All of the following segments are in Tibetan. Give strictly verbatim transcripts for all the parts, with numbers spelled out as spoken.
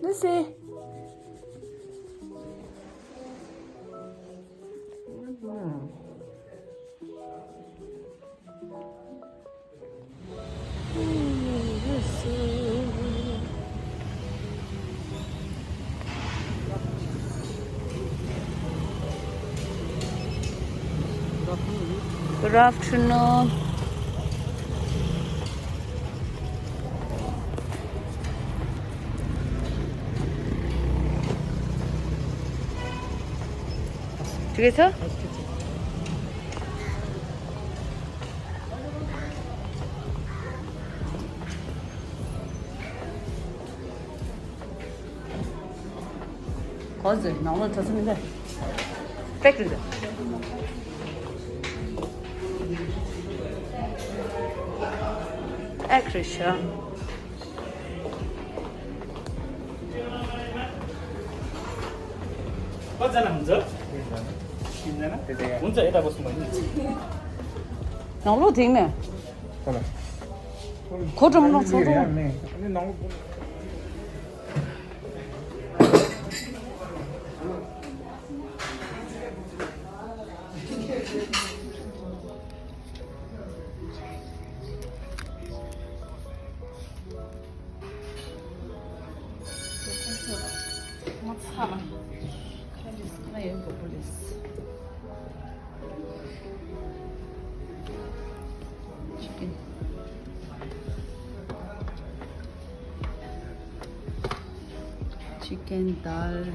Let's see. Good afternoon. ठिकै छ? हजुर, ནང་ལོགས་ཐོན་ས་མི་འདུག་པེག་རེད། ཨེག་རེད་ཤག कतिजना हुन्छ? तिनजना? हुन्छ, यता बस्नु भयो नि। ནང་ལོགས་དེང་ནས། ཁོ་ཁྲོམ་ནང་ཚོང་ཁྲོམ། ང་ཚ་ལ། ཁ་ལིས་ཁ་ཡོད་གོ་པོ་ལིས། Chicken. Chicken, dal,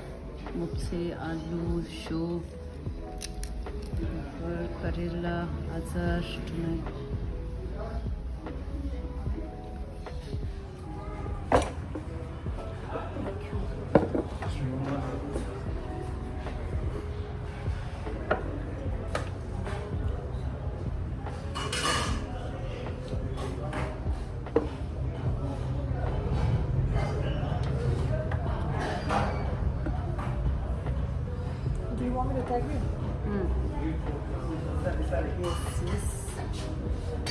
mopse, alu, shu, karela, azar, tomato. Do you want me to tag you?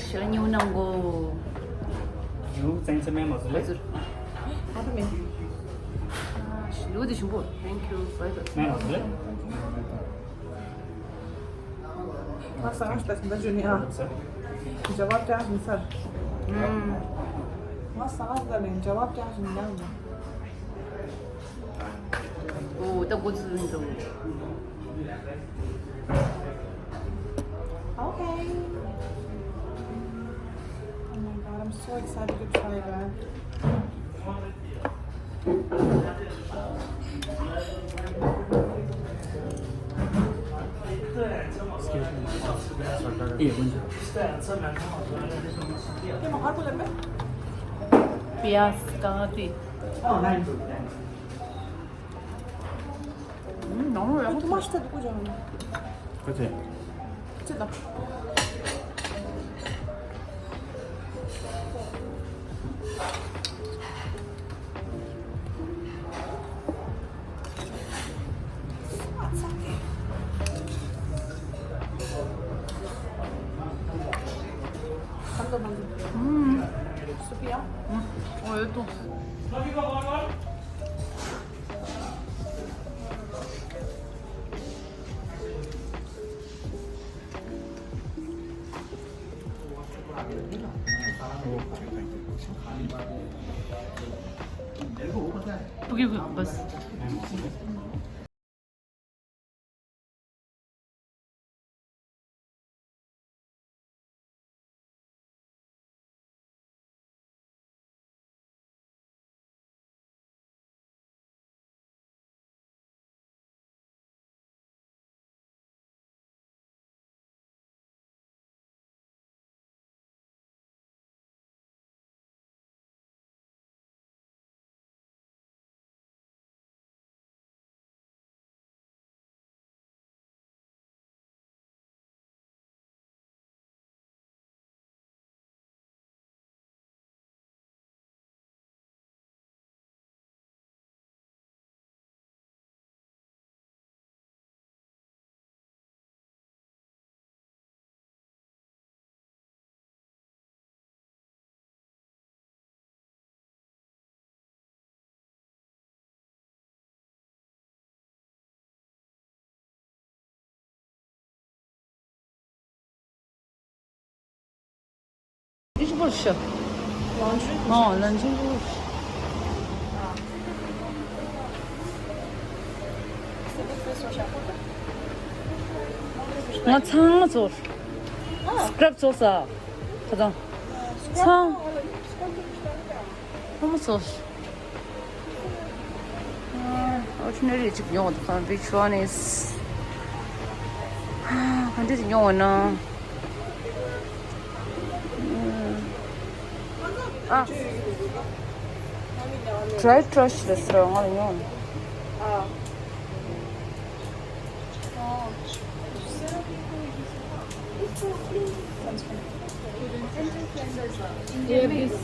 ཞེ་ལ་ཉིའུ་ནང་གོ། ཡུ་ཙན་ཙེ་མེ་མ་ཟུ་ལེ། ཟུར། ཨ་ཏུ་མེ། ལུ་དི་ཞུམ་པོ། Thank you. Bye bye. མེ་མ་ཟུ་ལེ། ང་ས་ང་ཞིག་ད་ཞིག་ད་ཞུ་ནི་ཨ། ཇ་བབ་ཀྱང་ཞིག་སར། ང་ས་ང་ཞིག་ད་ནི་ཇ་བབ་ཀྱང་ཞིག་ཡང་། Oh, the good window. Okay. Oh my God, I'm so excited to try that. ए हुन्छ। प्याज कहाँ थी? 음, 너무 어, 예쁘다. 도마시다 누구잖아. 그치? 그치다. 간다, 간다. 음. 수비야? 음. 어, 얘 또. ཤོ། ཨོ་ལན་ཅུན་ཀྲུའུ། ང་ཚང་མ་ཚོར། སི་ཀྲབ་ཚོར་ས། ཁ་ཚང་། ཚང་། ཚང་མ་ཚོར། ཨོར་ཌི་ནེ་རི་ཅིག་ཡོང་བ་འདུག་གམ། Which one is ག་འདྲ་ཅིག་ཡོང་བ་ན། ཨ། Dry trash རེད་ཟེར་བ་ང་ལ་ཡོང་། You have this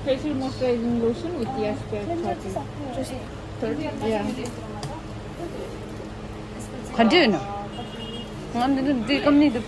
facial moisturizing lotion with the S P F thirty. Yeah. ག་འདྲ་ཡོད་ན། ང་འདི་འདི་འདི་ཀམ་ནི་འདི།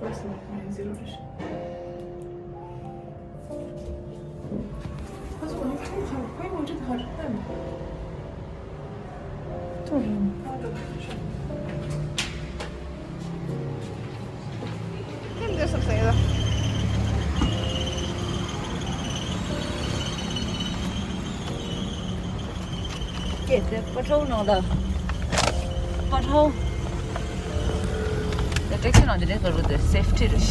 Zero. Also, when you try to have, why would it have them? Don't know. ཀྱེ་དེ་པ་ཊོལ་ནང་ལ། པ་ཊོལ། དེ་ཊེག་སི་ནང་དེ་འདྲའི་ག་རུ་དེ་སེབ་ཊི་རེད།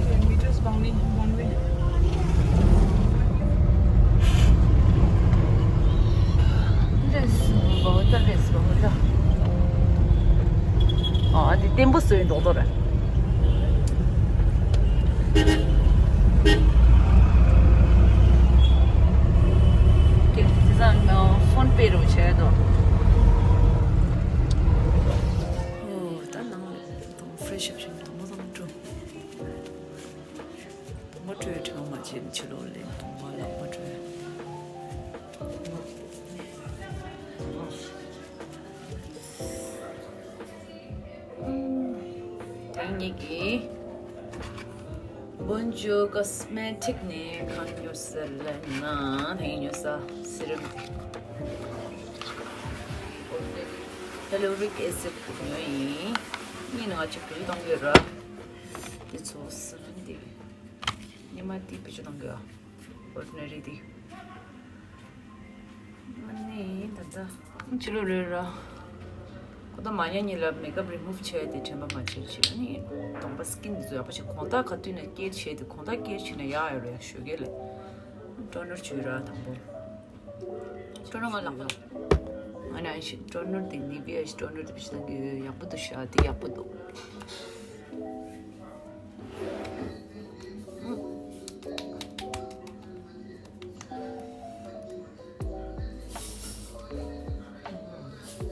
Ten meters bounding one way. རེད། བོ་ད་རེད་བོ་ད། ཨ་དེ་བརྟན་པོ་བཟོས་འགྲོ་དོ་རེད། ཀྱེ་དེ་ཚང་ཕོན་པེ་རུ་བྱས་དོ། ཨོ་ད་ནང་ལ་ཕེ་རེ་ཤི་ཨབ་བྱས་དང་མོ་དང་སྤྲོ། དང་པོ་སྤྲོས་དྲན་མ་བྱེད་ཕྱི་ལོགས་ལེན་དང་པོ་ལག་པ་སྤྲོས། དེ་ཉིད་ཀྱིས་Bonjour Cosmetics ནས་གང་ཉོས་ཟེར་ལབ་ན། དེ་ཉོས་ས་སི་རམ་Hyaluronic Acid ཉོས་ཡིན། གཉིས་ནས་ང་ཚོ་བུལ་གཏོང་གི་ར། འདི་ཚོ་སི་རམ་འདི། ཉི་མ་འདི་བེད་སྤྱོད་གཏོང་གི་ཡོད། Ordinary འདི། ཨ་ནི་ད་ལྟ་ཕྱི་ལོགས་རེད་ར། ཁོ་ད་མ་ཉལ་གཉིས་ལ་མེག་ཨབ་རི་མུབ་བྱས་ཏེ་དྲན་པ་མ་བརྗེད་ཅིག་ཨ་ནི་གདོང་པ་སི་ཀིན་འདི་ཚོ་ཡག་པོ་བྱས། གོང་ཐག་ག་དུས་ནས་སྐྱེལ་བྱས་ཏེ་གོང་ཐག་སྐྱེལ་བྱས་ན་ཡག་ཡོད་རེད། ཞོགས་ཀས་ལ་ཊོ་ནར་བྱོས་ར་དང་པོ། ཊོ་ནར་ང་ལག་པ། ང་ནི་ཨ་ཤི་ཊོ་ནར་དེ་ནི་བི་ཨ་ཤི་ཊོ་ནར་དེ་བེད་སྤྱོད་གཏོང་གི་ཡོད། ཡག་པོ་འདུག་ཤག་དེ་ཡག་པོ་འདུག་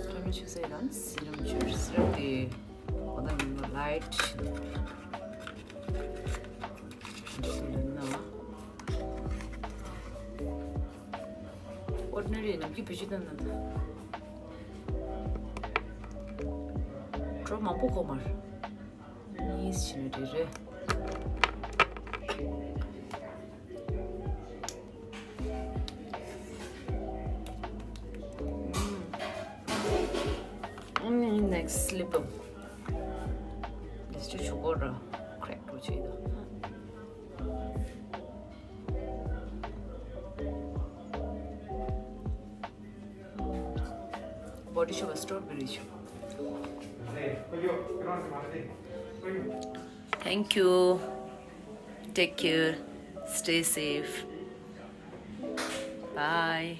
ཊོ་ནར་བྱས་ཚར་ཡིན་ན་སི་རམ་བྱོས། སི་རམ་དེ་འོ་ན་ཡིན་ནོ་ལའིཊ་ཞིག་འདུག་ལབ་ན། Ordinary ནམ་རྒྱུན་བེད་སྤྱོད་གཏོང་ན་ད། ཌོབ་མང་པོ་གོ་མ་རེད། གཉིས་བྱས་ན་འགྲིག་རེད། ཨུམ། ཨུམ། Next lip balm. འདི་ཚོ་ཆུ་སྐོར་ར་ཁྲེག་འགྲོ་བྱེད་དོ། Body Shop སི་ཊོར་བི་རི་ཆུ། Thank you. Take care. Stay safe. Bye.